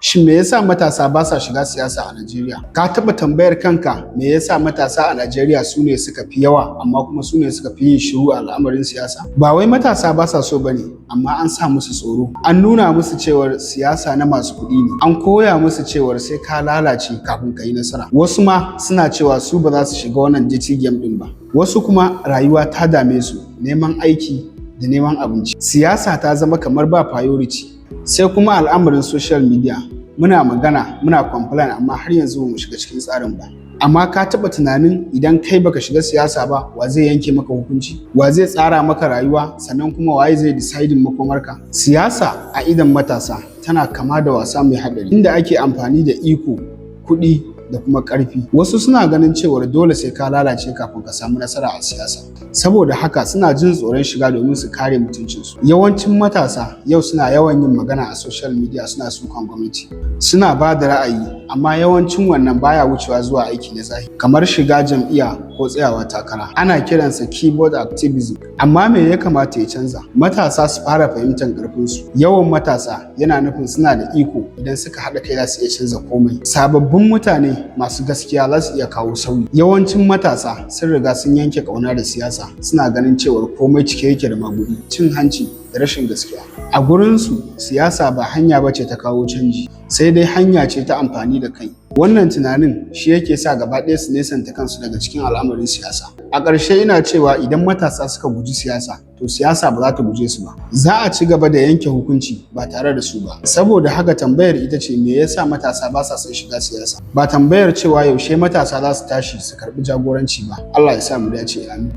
Shin me yasa matasa ba sa shiga siyasa a Najeriya? Ka taɓa tambayar kanka me yasa matasa a Najeriya su ne suka fi yawa, amma kuma su ne suka fi yin shiru a al'amarin siyasa? Ba wai matasa ba sa so bane, amma an sa musu tsoro. An nuna musu cewar siyasa na masu kuɗi ne. An koya musu cewar sai ka lalace kafin ka yi nasara. Wasu ma suna cewa su ba za su shiga wannan dirty game ɗin ba. Wasu kuma rayuwa ta dame su, neman aiki da neman abinci. Siyasa ta zama kamar ba priority. Sai kuma al'amarin social media. Muna magana, muna complain, amma har yanzu ba mu shiga cikin tsarin ba. Amma ka taɓa tunanin idan kai baka shiga siyasa ba, wa zai yanke maka hukunci? Wa zai tsara maka rayuwa? Sannan kuma waye zai deciding makomarka? Siyasa a idon matasa tana kama da wasa mai haɗari, inda ake amfani da iko, kuɗi da kuma ƙarfi. Wasu suna ganin cewar dole sai ka lalace kafin ka samu nasara a siyasa. Saboda haka suna jin tsoron shiga domin su kare mutuncinsu. Yawancin matasa yau suna yawan yin magana a social media, suna sukan gwamnati. Suna ba da ra'ayi, amma yawancin wannan baya wucewa zuwa aiki na zahiri, kamar shiga jam'iyya ko tsayawa takara. Ana kiransa keyboard activism. Amma me ya kamata ya canza? Matasa su fara fahimtar ƙarfinsu. Yawan matasa yana nufin suna da iko. Idan suka haɗa kai, za su iya canza komai. Sababbin mutane masu gaskiya za su iya kawo sauyi. Yawancin matasa sun riga sun yanke ƙauna da siyasa, suna ganin cewar komai cike yake da magudi, cin hanci da rashin gaskiya. A gurinsu, siyasa ba hanya ba ce ta kawo canji, sai dai hanya ce ta amfani da kai. Wannan tunanin shi yake sa gaba ɗaya su nesanta kansu daga cikin al'amarin siyasa. A ƙarshe ina cewa idan matasa suka guji siyasa, to siyasa ba za ta guje su ba. Za a ci gaba da yanke hukunci ba tare da su ba. Saboda haka tambayar ita ce, me yasa matasa ba sa son shiga siyasa? Ba tambayar cewa yaushe matasa za su tashi su karɓi jagoranci ba. Allah ya sa mu dace, amin.